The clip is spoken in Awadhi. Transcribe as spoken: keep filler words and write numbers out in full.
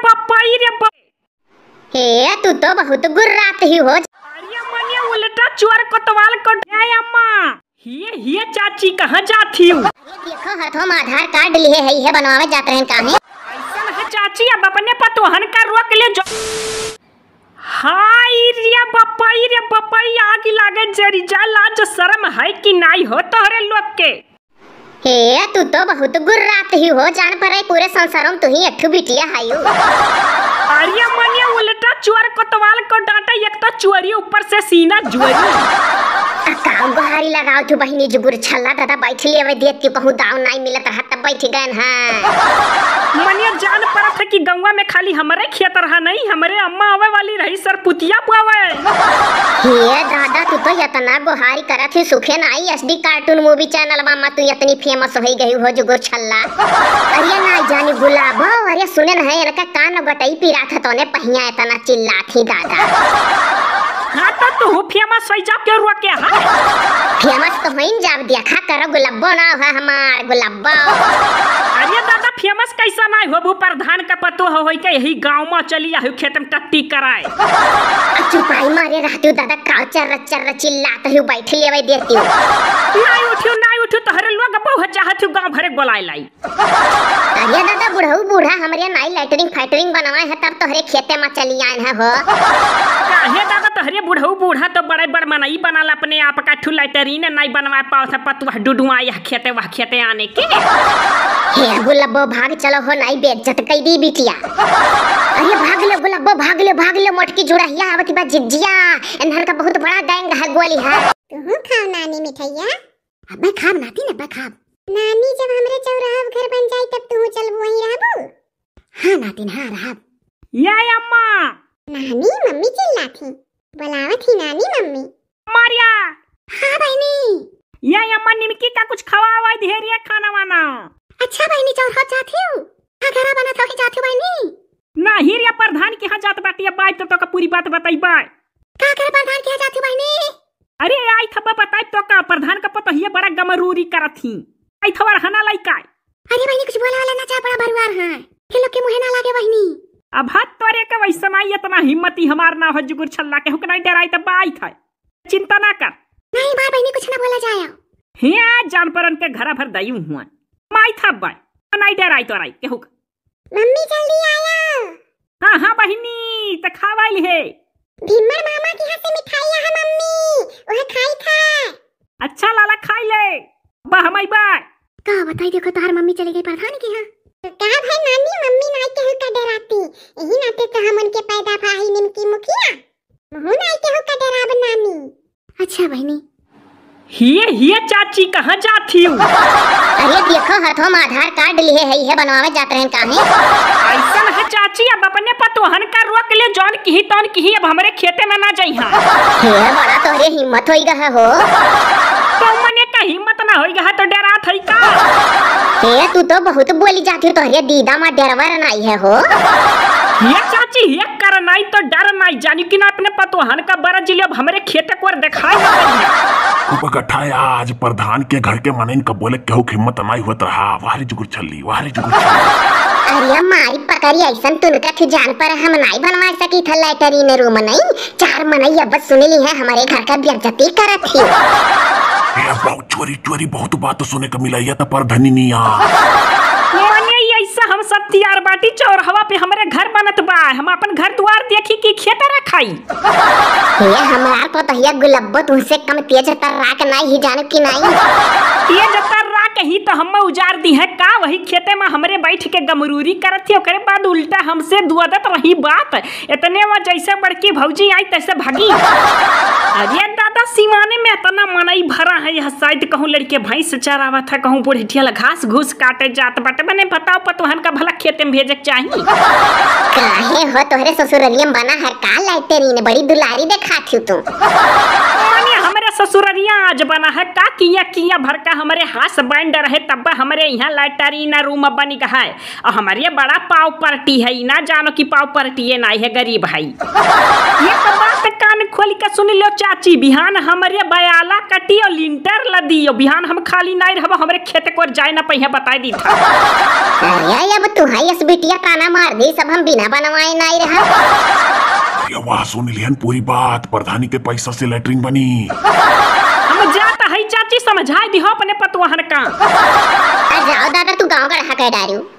बपई रे बप- हे, तू तो बहुत गुर्रात ही हो। अरे मने उल्टा चोर कोतवाल को। ए अम्मा, हिये, हिये चाची, कहाँ जात हिउ? अरे देखो, हथवा मा आधार कार्ड लिहे है, इहे बनवावे जात रहेन काहे? अइसन है चाची, अब अपने पतोहन का रोक ले जो। हाय रे बपई रे बपई, आग लागे जरी जा, लाज शरम है कि नाई हो तोहरे लोग के? हे, तू तो बहुत गुर्रात ही हो, जान परे पूरे संसारों में तू ही एक ठो बिटिया हायू। अरे मने उल्टा चोर कोतवाल को डांटे, एक तो चोरी ऊपर से सीना जोरी। आ का गोहारी लगाओ तू बहिनी जुगुर छल्ला, दादा बैठ लेवे देती कहूँ दाव नाई मिलत रहा तब बैठ गए हैं। मने जान परत है कि गौवा में खाली हमरे खेत रहा नहीं, हमरे अम्मा आवे वाली रही सरपुतिया पावे। हे दादा, तू तो इतना गोहारी करत ही, सुखे नाई एसडी कार्टून मूवी चैनल मा, मा तू इतनी फेमस होई गई हो जुगुर छल्ला। अरे ना जानी गुलाबो, अरे सुने न है, इनका कान गटई पिरात है, तोने पहिया इतना चिल्लात ही दादा। हाँ तो तू फेमस होई जाओ, क्यों रोके है? फेमस तो होइन जाब, देखा करो गुलाबो ना है हमार गुलाबो। अरे दादा, फेमस कैसा नाई होबू, प्रधान का पतोह होई के यही गाँव मा चली आयु खेत में टट्टी कराए। आ चुपाई मारे रहती हूँ दादा, का चर्र चर्र चिल्लात हूँ, बैठ लेवे देती हूँ। नाई उठियो, नाई उठियो, तोहरे लोग बहु चाहत हूँ गाँव भरे बोलाए लाई। अरे दादा, बुढ़ऊ बूढ़ा हमरे नाई लैट्रिन फैट्रिन बनवाए है, तब तोहरे खेते मा चली आए है हो। काहे दादा, तोहरे बुढ़ऊ बूढ़ा तो बड़े बड़ मनई बनाला, अपने आप का ठू लैट्रिन नाई बनवा पावत है, पतुआ डुडुआ यह खेते वह खेते आने के। हे गुलब्बो, भाग चलो हो, नाई बेइज्जत कई दी बिटिया। अरे भाग लो गुलब्बो, भाग लो, भाग लो, मोटकी जुड़हिया आवत बा जिज्जिया, इन्हन का बहुत बड़ा गैंग है, गोली है। तुहू खाओ नानी मिठैया। अब्बे खाब नातिन, अब्बे खाब। नानी, जब हमरे चौराहा घर बन जाई, तब तुहू चलबू वहीं रहबू? हाँ नातिन, हाँ रहब। या अम्मा। नानी, मम्मी चिल्लात ही, बुलावत ही नानी मम्मी। मारिया। हाँ बहिनी। या अम्मा, निमकी का कुछ खवावा, ढेरिया खाना वाना। अच्छा बहिनी, चौराहा जात ही? का घरा बनत हो के जात ही बहिनी? नाही रे, प्रधान के यहाँ जात बाटी, अब बाई तो तोका पूरी बात बताई बाई। का करे प्रधान के यहाँ जात ही बहिनी? अरे आई थब्बा बताई तोका, प्रधान का पतोहिया बड़ा गमरूरी करत ही। आई थवर हना लइका। अरे बहिनी, कुछ बोले वाला ना चाहे, बड़ा बरुआर है। ये लोग के मुँहे ना लागे बहिनी। अब हाथ तोरे के वैसा नाई, इतना हिम्मत ही हमार ना हो जुगुर छल्ला के, हुक नाई डराई तब आई था। चिंता ना कर। नहीं बा बहिनी, कुछ ना बोला जाए। हिया जान परन के घरा भर दई हुआ। माई था बाई। नाई डराई तोराई के हुक। मम्मी जल्दी आया। हाँ, हाँ बहिनी, त खावाइल है। भीमर मामा के हाथ से मिठाई है मम्मी, वह खाई था। अच्छा लाला खाई ले। बा हम आई बा। का बताई, देखो तोहार मम्मी चली गई प्रधान के यहाँ। का भाई नानी, मम्मी नाई केहू का डराती, यही नाते तो हम उनके पैदा भाई निमकी मुखिया। मुँह नाई केहू का डराब नानी। अच्छा बहिनी। हिये, हिये चाची, कहाँ जात हिउ? अरे देखो, हथवा मा आधार कार्ड लिहे है, इहे बनवावे जात रहेन काहे? अइसन है चाची, अब अपने पतोहन का रोक ले, जौन किही तौन किही, अब हमरे खेते में ना जइहा। हे बड़ा तोहरे हिम्मत होई गहा हो। तो मने का हिम्मत ना होई गहा तो डरात है का? हे तू तो बहुत बोली जात हिउ, तोहरे दीदा मा डरवर नाई है हो। ये चाची, ये कर नाई तो डर नाई, जानी कि ना अपने पतोहन का बरज लियो, अब हमरे खेते कोर देखाई ना पड़ी। खूब इकट्ठा है आज प्रधान के घर के मनइन का बोले केहू के हिम्मत नाई होत रहा। वाह रे जुगुर छल्ली, वाह रे जुगुर छल्ली। अरे मारी पकड़ी अइसन तुनका थी जान पर हम नाई बनवा सकी था लैटरीन रूम नहीं। चार मनई अब सुन ली है हमरे घर का बेइज्जती करत ही। ए, बहुत चोरी चोरी बहुत बात सुने का मिला, ये तो परधनिनिया। मने अइसा हम सब तियार बाटी चौरहवा पे हमरे घर बनत बा, हम अपन घर दुआर देखी कि खेत रखाई। हे हमार पतोहिया गुलब्बो, तुहसे कम तेज तर्राक नाई ही, जानो कि नाई? तेज तर्राक ही तो हम उजार दी है का? वही खेते मा हमरे बैठ के गमरूरी करत थी, ओकरे बाद उल्टा हमसे दुआदत रही बात। इतने मा जैसे बड़की भौजी आई तैसे भागी। अरे दादा, सिवाने में इतना मनई भरा है, यह शायद कहूँ लड़के भैंस चरावत है, कहूँ बुढ़िया ला घास घूस काटे जात बाटे। मने बताओ, पतोहन का भला खेते में भेजे के चाही? काहे हो, तोहरे ससुररिया में बना है का लैटरीन? बड़ी दुलारी देखात हिउ तू। मने हमरे ससुररिया आज बना है का? किया किया भर का हमरे husband रहे, तब हमरे यहाँ लैटरीन रूम बनी है। और हमरे बड़ा पाव पार्टी है, ना जानो कि पाव पार्टी ये नाई है, गरीब है। ये तो बात कान कोली का सुन लो चाची, बिहान हमरे बयाला कटी और लिंटर लदी, और बिहान हम खाली नाई रहब, हमरे खेत को जाए ना पहिया, बताई दी था। अरे, अब तू हाई एस बिटिया ताना मार दी, सब हम बिना बनवाए नाई रहब। अरे वाह, सुन लिहन पूरी बात, प्रधानी के पैसा से लेटरिन बनी। हम जात हई चाची, समझाई दिहो अपने पतुआहन का। आ जाओ दादा, तू गाँव गढ़ा के डारू।